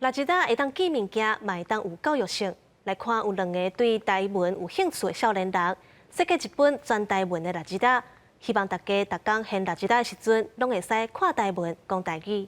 垃圾袋會當記物件，嘛會當有教育性。來看有兩个對台文有興趣的少年人，設計一本全台文的垃圾袋，希望大家逐工掀垃圾袋的時陣，攏會使看台文、講台語。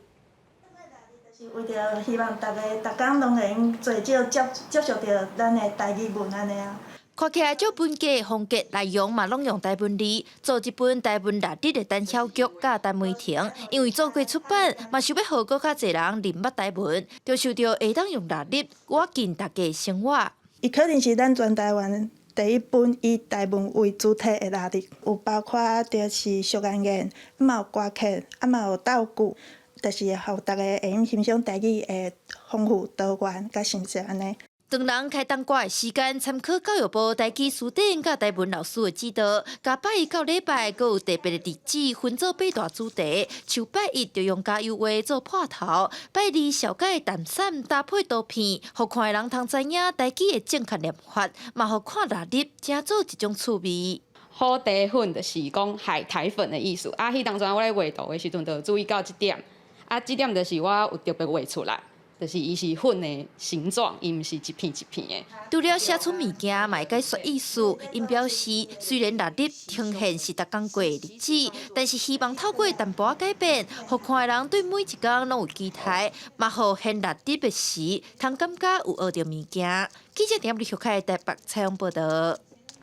是為著希望大家逐工攏會用濟少接接觸著咱的台語文按呢啊。看起來足本格風格，內容嘛攏用台文字，做一本台文曆日的陳曉菊佮陳梅婷，因為做過出版，嘛想欲予閣較濟人認捌台文，就想著會當用曆日倚近大家的生活。伊可能是咱全台灣第一本以台文為主題的曆日，有包括就是俗諺言，嘛有歌曲，啊嘛有道具，就是予大家會用欣賞台語的豐富多元佮形式按呢。當人開冬瓜的時間，參考教育部台語辭典佮台文老師的指導，共拜一到禮拜閣有特別的日子分做八大主題。像拜一就用加油畫做破頭，拜二小改淡散搭配圖片，予看的人通知影台語的正確念法，嘛予看曆日成做一種趣味。海苔粉就是講海苔粉的意思。啊，彼當陣我咧畫圖的時陣，就注意到這點。啊，這點就是我有特別畫出來。就是伊是粉的形狀，伊毋是一片一片的。除了寫出物件，嘛會解說意思。𪜶表示，雖然曆日呈現是逐工過的日子，但是希望透過淡薄仔改變，予看的人對每一工攏有期待，嘛予掀曆日的時，通感覺有學著物件。記者點李玉凱台北採訪報導。